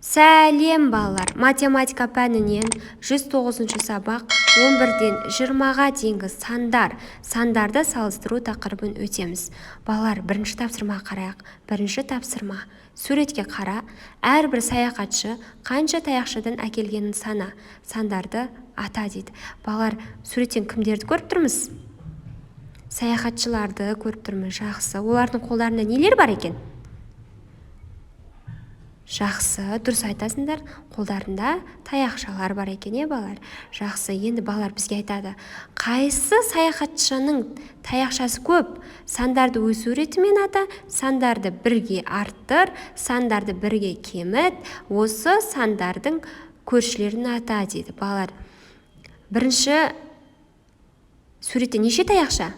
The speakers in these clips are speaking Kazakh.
Сәлем, балалар! Математика пәнінен 109 сабақ, 11-ден 20-ға дейінгі сандар, сандарды салыстыру тақырыбын өтеміз. Балалар, бірінші тапсырмаға қарайық. Бірінші тапсырма: суретке қара, әрбір саяхатшы қанша таяқшадан әкелгенін сана, сандарды ата дейді. Балалар, суреттен кімдерді көріп тұрмыз? Саяхатшыларды көріп тұрмыз. Жақсы. Олардың қолдарында нелер бар екен? Жақсы, дұрыс айтасыңдар, қолдарында таяқшалар бар екен, иә, балалар? Жақсы. Енді, балалар, бізге айтады: қайсы саяхатшының таяқшасы көп? Сандарды өсу ретімен ата, сандарды бірге арттыр, сандарды бірге кеміт, осы сандардың көршілерін ата дейді. Балалар, бірінші суретте неше таяқша?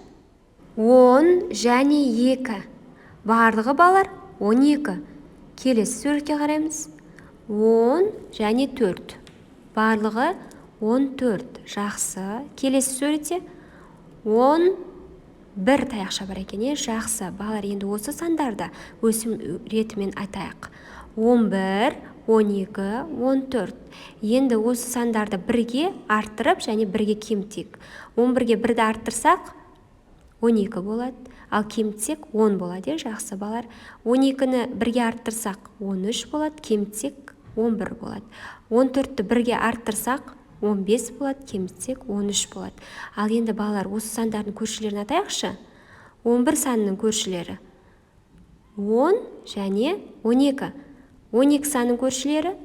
10 және 2, барлығы, балалар, 12. Келесі суретке қараймыз: 10 және 4, барлығы 14. Жақсы. Келесі суретте 11 таяқша бар екен, иә? Жақсы, балалар. Енді осы сандарды өсім ретімен айтайық: 11, 12, 14. Енді осы сандарды бірге арттырып және бірге кемітейік. 11-ге бірді арттырсақ, 12 болады, ал кемітсек, 10 болады, иә? Жақсы, балалар. 12-ні бірге арттырсақ, 13 болады, кемітсек, 11 болады. 14-ті бірге арттырсақ, 15 болады, кемітсек, 13 болады. Ал енді, балалар, осы сандардың көршілерін атайықшы. 11 санының көршілері 10 және 12. 12 санының көршілері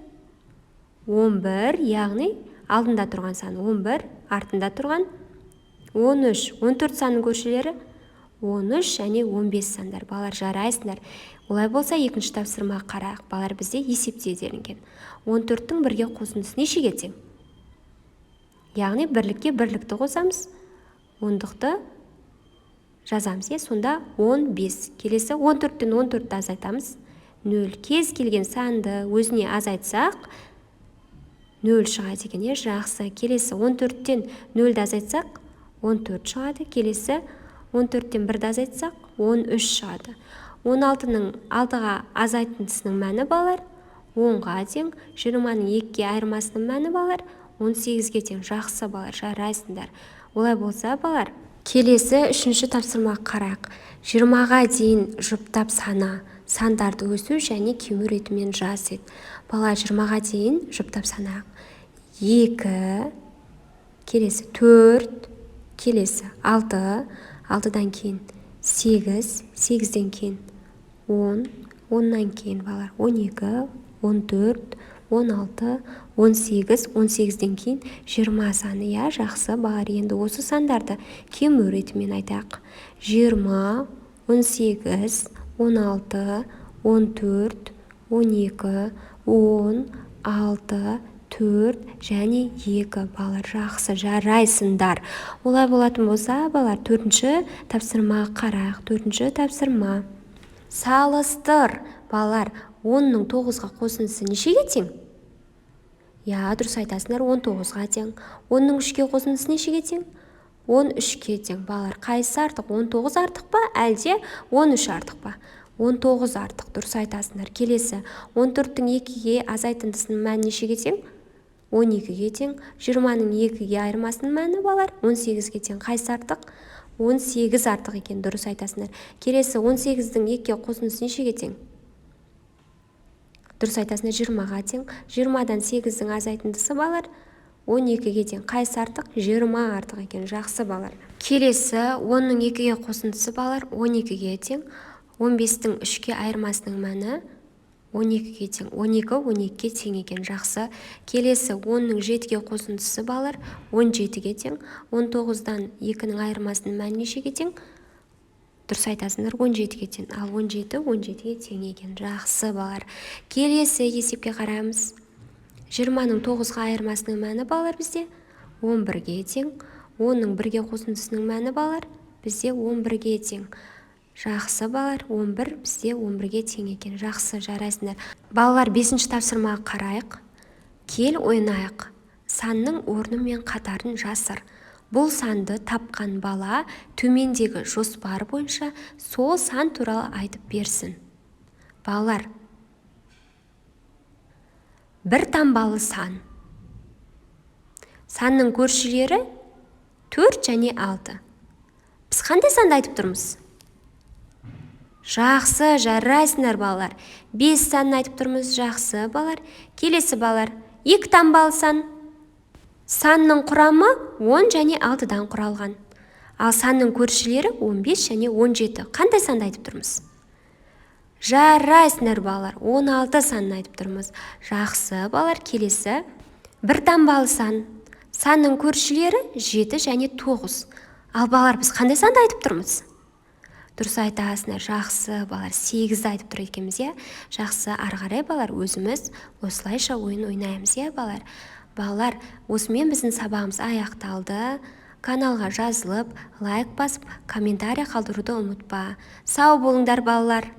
11, яғни алдында тұрған сан 11, артында тұрған 13. 14 санының көршілері 13 және 15 сандар. Балалар, жарайсыңдар. Олай болса, екінші тапсырмаға қарайық. Балалар, бізде есепте делінген: 14-тің бірге қосындысы нешеге тең? Яғни бірлікке бірлікті қосамыз, ондықты жазамыз, иә? Сонда 15. Келесі 14-тен 14-ті азайтамыз, 0. Кез келген санды өзіне азайтсақ, 0 шығады екен, иә? Жақсы. Келесі 14-тен 0-ді азайтсақ, 14 шығады. Келесі 14-тен 1-ді азайтсақ, 13 шығады. 16-ның 6-ға азайтындысының мәні, балалар, 10-ға тең. 20-ның 2-ге айырмасының мәні, балалар, 18-ге тең. Жақсы, балалар, жарайсыңдар. Олай болса, балалар, келесі үшінші тапсырмаға қарайық. 20-ға дейін жұптап сана, сандарды өсу және кему ретімен жаз дейді. Балалар, 20-ға дейін жұптап санайық: 2, келесі 4, келесі 6, 6-дан кейін 8, 8-ден кейін 10, 10-нан кейін, балалар, 12, 14, 16, 18, 18-ден кейін 20 саны, иә? Жақсы, балалар. Енді осы сандарды кему ретімен айтайық: 20, 18, 16, 14, 12, 10, 6, 4 және 2. Балалар, жақсы, жарайсыңдар. Олай болатын болса, балалар, төртінші тапсырмаға қарайық. Төртінші тапсырма: салыстыр. Балалар, 10-ның 9-ға қосындысы нешеге тең? Иә, дұрыс айтасыңдар, 19-ға тең. 10-ның 3-ке қосындысы нешеге тең? 13-ке тең. Балалар, қайсысы артық? 19 артық па, әлде 13 артық па? 19 артық, дұрыс айтасыңдар. Келесі 14-тің 2-ге азайтындысының мәні нешеге тең? 12-ге тең. 20-ның 2-ге айырмасының мәні, балалар, 18-ге тең. Қайсысы артық? 18 артық екен, дұрыс айтасыңдар. Келесі 18-дің 2-ге қосындысы нешеге тең? Дұрыс айтасыңдар, 20-ға тең. 20-дан 8-дің азайтындысы, балалар, 12-ге тең. Қайсысы артық? 20 артық екен. Жақсы, балалар. Келесі 10-ның 2-ге қосындысы, балалар, 12-ге тең. 15-тің 3-ке айырмасының мәні 12-ге тең. 12 12-ге тең екен. Жақсы. Келесі 10-ның 7-ге қосындысы, балалар, 17-ге тең. 19-дан 2-нің айырмасының мәні нешеге тең? Дұрыс айтасыңдар, 17-ге тең. Ал 17 17-ге тең екен. Жақсы, балалар. Келесі есепке қараймыз. 20-ның 9-ға айырмасының мәні, балалар, бізде 11-ге тең. 10-ның 1-ге қосындысының мәні, балалар, бізде 11-ге тең. Жақсы, балалар, 11 бізде 11-ге тең екен. Жақсы, жарайсыңдар. Балалар, бесінші тапсырмаға қарайық. Кел, ойнайық. Санның орны мен қатарын жасыр. Бұл санды тапқан бала төмендегі жоспар бойынша сол сан туралы айтып берсін. Балалар. Бір таңбалы сан. Санның көршілері 4 және 6. Біз қандай санды айтып тұрмыз? Жақсы, жарайсыңдар, балалар. 5 санын айтып тұрмыз. Жақсы, балалар. Келесі, балалар, екі таңбалы сан. Санның құрамы 10 және 6-дан құралған. Ал санның көршілері 15 және 17. Қандай санды айтып тұрмыз? Жарайсыңдар, балалар. 16 санын айтып тұрмыз. Жақсы, балалар. Келесі бір таңбалы сан. Санның көршілері 7 және 9. Ал, балалар, біз қандай санды айтып тұрмыз? Дұрыс айтасыңдар, жақсы, балалар, 8-ді айтып тұр екенбіз, иә? Жақсы, ары қарай, балалар, өзіміз осылайша ойын ойнаймыз, иә, балалар? Балалар, осымен біздің сабағымыз аяқталды. Каналға жазылып, лайк басып, комментарий қалдыруды ұмытпа. Сау болыңдар, балалар.